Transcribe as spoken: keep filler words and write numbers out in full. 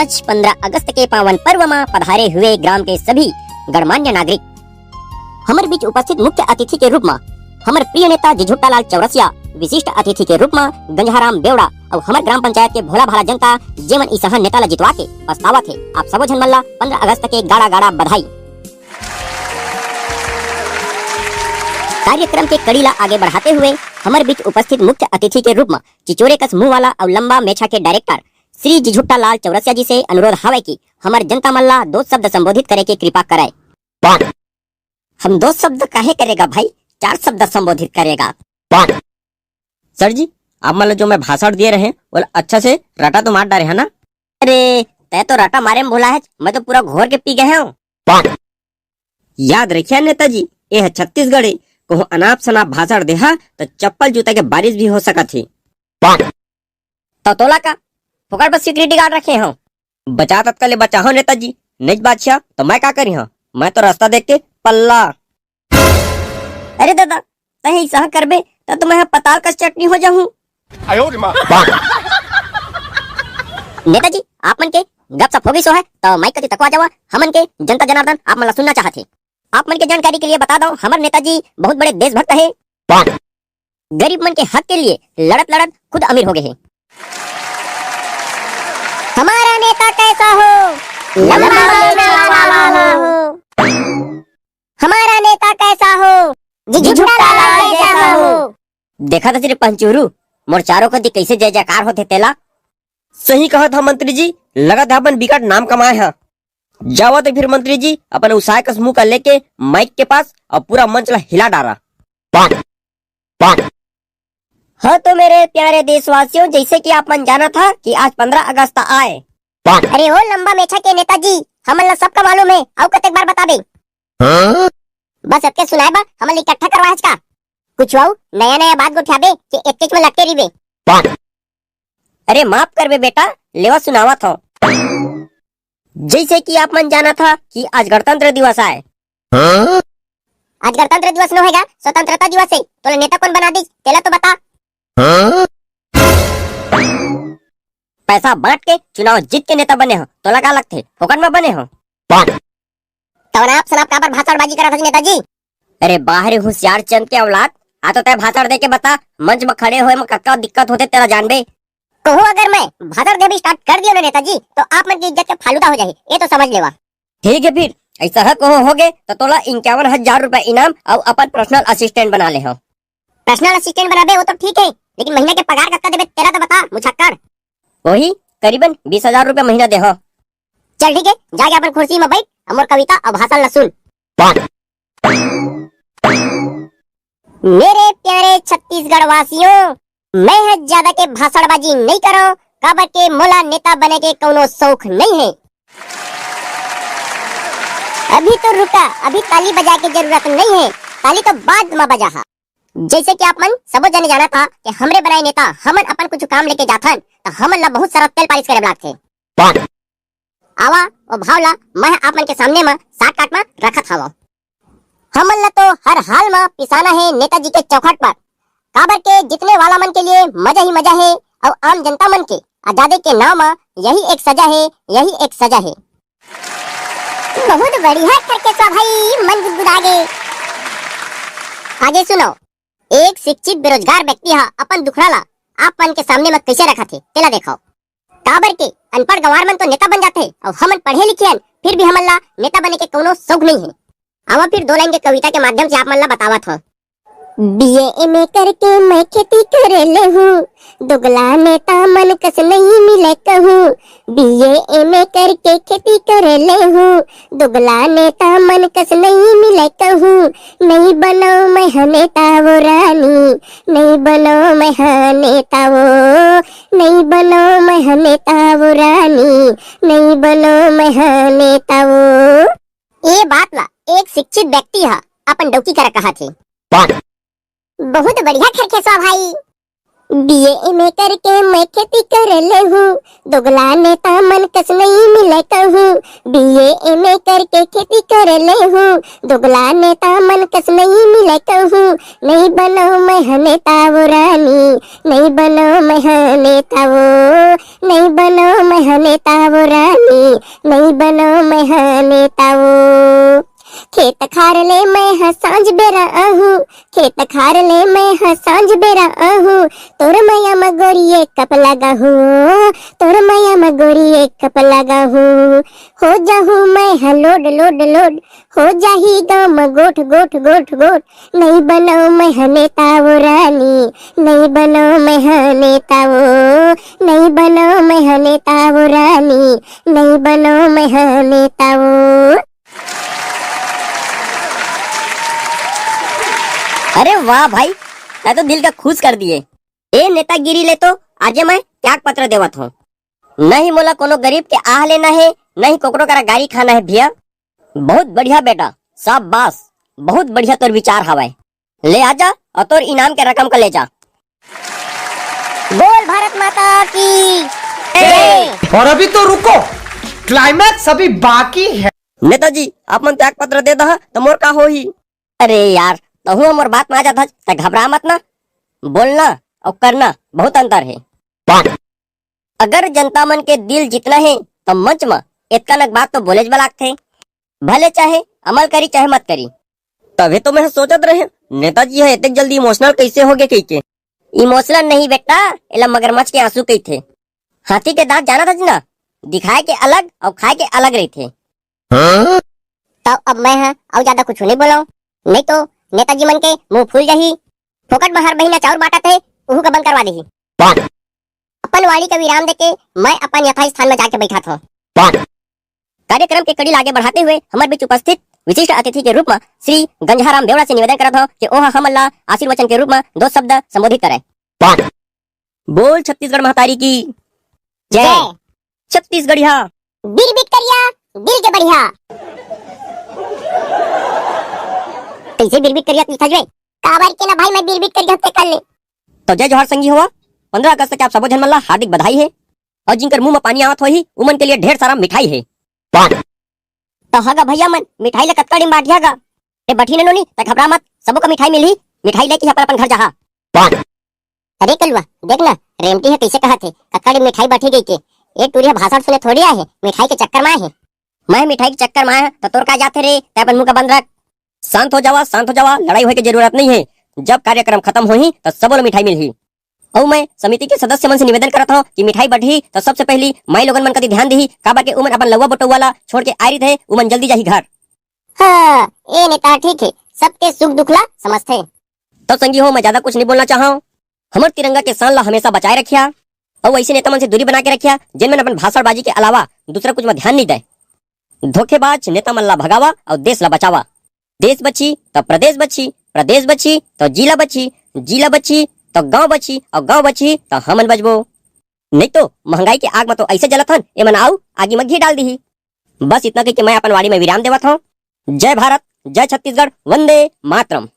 आज पंद्रह अगस्त के पावन पर्व म पधारे हुए ग्राम के सभी गणमान्य नागरिक, हमर बीच उपस्थित मुख्य अतिथि के रूप म हमर प्रिय नेता जिझुट्टा लाल चौरसिया, विशिष्ट अतिथि के रूप म गंजहाराम बेवड़ा अउ हमर ग्राम पंचायत के भोला भाला जनता, जेमन इसहा नेता ला जितवा के पछतावत हे, आप सबो झन मन ला पंद्रह अगस्त के गाड़ा गाड़ा बधाई। कार्यक्रम के कड़ी ला आगे बढ़ाते हुए हमर बीच उपस्थित मुख्य अतिथि के रूप म चिचोरे कस मुंह वाला अउ लंबा मेछा के डायरेक्टर श्री जिझुट्टा लाल चौरसिया जी से अनुरोध हावय कि हमर जनता मन ला दो शब्द संबोधित करे के कृपा करय। हम दो शब्द काहे करेगा भाई, चार शब्द संबोधित करेगा। सर जी, आप मन ला जो मैं भाषण दिए रहे, ओला अच्छा से रटा तो मार डारे है ना? अरे, तय तो रटा मारे में भुला है, मैं तो पूरा घोर के पी गए हूँ। याद रखिया नेताजी, ये है छत्तीसगढ़ है, कहूँ अनाप शनाप भाषण देहा तो चप्पल जूता के बारिश भी हो सकत है। तो तोला का फोकट पर सिक्योरिटी गार्ड रखे हो? बचा ततका ले बचा हो नेताजी, नहीं बादशाह तो मैं का करी हो? मैं तो रास्ता देख के पल्ला। अरे दादा, तहे ऐसा करबे त तो मैं ह पताल कस चटनी हो जाहूँ। नेताजी, आप मन के गपशप हो गई सो है, तो माइक कति तकवा जावा, हमन के जनता जनार्दन आप मन ला सुनना चाहत हे। आप मन के जानकारी के लिए बता दो, हमर नेताजी बहुत बड़े देशभक्त है। गरीब मन के हक के लिए लड़त लड़त खुद अमीर हो गए हैं। हमारा नेता कैसा हो? लंबा लंबा वाला हो। हमारा नेता कैसा हो? जिझुट्टा लाल जैसा हो। देखा था तेरे पंचूरू, मोर चारों कति कैसे जय जयकार होथे तेला। सही कहत हा मंत्री जी, लगत हा अपन बिकट नाम कमाए हा। जावा तो फिर मंत्री जी, अपन उसाय कस मुंह का लेके माइक के पास और पूरा मंच ला हिला डारा। हाँ तो मेरे प्यारे देशवासियों, जैसे कि आप मन जाना था कि आज पंद्रह अगस्त आए। अरे ओ लंबा मेछा के नेताजी, हमन ला सबका मालूम है, अउ कतेक बार बताबे? बस अतके सुनाए बा हमन ला इकट्ठा करवाए हच का? कुछ अउ नया नया बात गोठियाबे कि एतकेच में लटके रहिबे? अरे माफ करबे बेटा, लेवा सुनावत हव। जैसे कि आप मन जाना था कि आज गणतंत्र दिवस आए। आज गणतंत्र दिवस नो हेगा, स्वतंत्रता दिवस है। तोला नेता कौन बना दीस, तेला तो बता। पैसा बांट के चुनाव जीत के नेता बने हो, तोला का लगथे, फोकट में बने हो? तब अनाप शनाप काबर भाषणबाजी करत हस नेताजी? अरे बाहरे होशियार चंद के औलाद, आ तो तय भाषण दे के बता, मंच में खड़े होए में कतका दिक्कत होथे तेला जानबे। कहूँ अगर मैं भाषण देबे स्टार्ट कर दियो ना नेताजी, तो आप मन के इज्जत के फालूदा हो जाही, ये तो समझ लेवा। ठीक है फिर, ऐसा है कहूँ होगे तो तोला इक्यावन हजार रुपया इनाम अउ अपन पर्सनल असिस्टेंट बना ले हो। पर्सनल असिस्टेंट बनाबे वो तो ठीक है, लेकिन महीना के पगार कतका देबे तेला तो बता मुछक्कड़। वही करीबन बीस हजार रुपया महीना दे हो। चल ठीक है, जाके अपन कुर्सी में बैठ, हमर कविता अउ भाषण ला सुन। मेरे प्यारे छत्तीसगढ़ वासियों, मैं ह ज्यादा के भाषणबाजी नहीं करो, काबर के मोला नेता बने के कोनो शौक नहीं है। अभी तो रुका, अभी ताली बजाए के जरूरत नहीं है, ताली तो बाद में बजा हा। जैसे कि आप मन सबो जने जानत हा कि हमरे बनाए नेता हमन अपन कुछ काम लेके जाथन, त हमन ला बहुत सारा तेल पालिश करे लागथे। आवा, ओ भाव ला मैं आप मन के सामने म शॉर्टकट म रखत हवं। हमन ला तो हर हाल म पिसाना हे नेताजी के चौखट पर, काबर के जीतने वाला मन के लिए मजा ही मजा हे, अउ आम जनता मन के आजादी के नाव म यही एक सजा हे, यही एक सजा हे। बहुत बढ़िया खरकेशवा भाई, मन गुदगुदा गे। आगे सुनो, एक शिक्षित बेरोजगार व्यक्ति ह अपन दुखड़ा ला आप मन के सामने म कैसे रखत हे, तेला देखो। काबर के अनपढ़ गंवार मन तो नेता बन जाथे, अउ हमन पढ़े लिखे हन, फिर भी हमन ला नेता बने के कोनो शौक नहीं है। आवा फिर दो लाइन के कविता के माध्यम से आप मन ला बतावत हव। बीए एमए करके मैं खेती करे ले हूँ, दोगला नेता मन कस नहीं मिले कहूँ। बीए एमए करके खेती करे ले हूँ, दोगला नेता मन कस नहीं मिले कहूँ। नहीं बनो मैं ह नेता वो रानी, नहीं बनो मैं ह नेता वो, नहीं बनो मैं ह नेता वो रानी, नहीं बनो मैं ह नेता वो। ये बात ला एक शिक्षित व्यक्ति ह अपन डौकी करा कहत हे। बहुत बढ़िया खरखेसवा भाई। बीए एमए करके मैं खेती कर ले हूँ, दोगला नेता मन कस नहीं मिले कहूँ। बीए एमए करके खेती कर ले हूँ, दोगला नेता मन कस नहीं मिले कहूँ। नहीं बनो मैं ह नेता वो रानी, नहीं बनो मैं ह नेता वो, नहीं बनो मैं ह नेता वो रानी, नहीं बनो मैं ह नेता वो। खेत खार ले मैं ह सांझ बेरा आहूँ, खेत खार ले मैं ह सांझ बेरा आहूँ। तोर मया म गोरी एक कप लगाहूँ, तोर मया म गोरी एक कप लगाहूँ। हो जाहूँ मैं ह लोड लोड लोड, हो जाही गाँव म गोठ गोठ गोठ गोठ। नहीं बनो मैं ह नेता वो रानी, नहीं बनो मैं ह नेता वो, नहीं बनो मैं ह नेता वो रानी, नहीं बनो मैं ह नेता वो। अरे वाह भाई, तैं तो दिल का खुश कर दिए। ए नेतागिरी ले तो आजे मैं त्याग पत्र देवत हूँ। नहीं मोला कोनो गरीब के आह लेना है, नहीं कोकरो करा गारी खाना है भैया। बहुत बढ़िया बेटा, शाबाश, बहुत बढ़िया तोर विचार हवय। ले आजा अउ तोर इनाम के रकम का ले जा। बोल भारत माता की जय। और अभी तो रुको, क्लाइमैक्स अभी बाकी है। नेताजी, आप मन त्याग पत्र दे दहा त मोर का होही? अरे यार, तहूँ मोर बात में आ जात हस, त घबरा मत ना। बोलना अउ करना बहुत अंतर है। अगर जनता मन के दिल जीतना हे, त मंच म एतका नक बात तो बोलेच बर लागथे। भले चाहे अमल करी, चाहे मत करी। तभे तो मैं सोचत रहे, नेताजी ह एतेक जल्दी इमोशनल कइसे हो गे कहिके। इमोशनल नहीं बेटा, एला मगरमच्छ के आंसू कहिथे। हाथी के दांत जानत हस ना, दिखाए के अलग अउ खाए के अलग रहिथे। त अब मैं ह अउ ज्यादा कुछु नहीं बोलव, नहीं तो नेताजी मन के मुंह फूल जाही। फोकट म हर महीना चाउर बांटत हे, उहू का बंद करवा देही। अपन वाणी का विराम देके मैं अपन यथास्थान में जाके बैठात हूँ। कार्यक्रम के कड़ी ला आगे बढ़ाते हुए हमर बीच उपस्थित विशिष्ट अतिथि के रूप में श्री गंजहाराम बेवड़ा से निवेदन करत हूँ कि ओह हमन ला आशीर्वचन के रूप में दो शब्द संबोधित करे। बोल छत्तीसगढ़ महतारी की जय। जय। छत्तीसगढ़िया। बिरबिट करिया, दिल के बढ़िया। कइसे बिरबिट करिया लिखा जवे? काबर के ना भाई, मैं बिरबिट करिया ते कर ले। तो जय जोहार संगी हो, पंद्रह अगस्त के आप सबो झन मन ला हार्दिक बधाई हे। अउ जिनकर मुंह म पानी आवत होही, उमन के लिए ढेर सारा मिठाई हे। त ह गा भइया मन, मिठाई ला कतका डिम बांटिहा गा? ए बठी न नोनी, त घबरा मत, सबो का मिठाई मिलही। मिठाई लेके अपन अपन घर जाहा। अरे कलुआ, देख ना, रेमटी ह कइसे कहत हे, कतका डिम मिठाई बांटही कहिके। ए टूरी ह भाषण सुने थोड़ी आए हे, मिठाई के चक्कर म आए हे। मैं मिठाई के चक्कर म आए हंव, त तोर का जात हे रे, तैं अपन मुंह का बंद रख। शांत हो जावा, शांत हो जावा, लड़ाई होए के जरूरत नहीं है। जब कार्यक्रम खत्म होही, त सबो ला मिठाई मिलही। अउ मैं समिति के सदस्य मन से निवेदन करत हंव कि मिठाई बंटही, त सबसे पहली माई लोगन मन कति ध्यान दिही, काबर के उमन अपन लउवा बटउवा ला छोड़ के आए रहिथे, उमन जल्दी जाही घर। हाँ, ए नेता ठीक हे, सबके सुख दुख ला समझथे। तब संगी हो, मैं ज्यादा कुछ नहीं बोलना चाहंव। हमर तिरंगा के शान ला हमेशा बचाए रखिया, अउ ऐसे नेता मन से दूरी बना के रखिया, जेन मन अपन भाषणबाजी के अलावा दूसरा कुछ में ध्यान नहीं दे। धोखेबाज नेता मन ला भगावा अउ देश ला बचावा। देश बची त प्रदेश बची, प्रदेश बची त जिला बची, जिला बची त गांव बची, अउ गांव बची त हमन बचबो। नहीं तो महंगाई के आग में तो ऐसे जलत हन, एमन आऊ आगी में घी डाल दीही। बस इतना कह के मैं अपन वाणी में विराम देवत हूँ। जय भारत, जय छत्तीसगढ़, वंदे मातरम।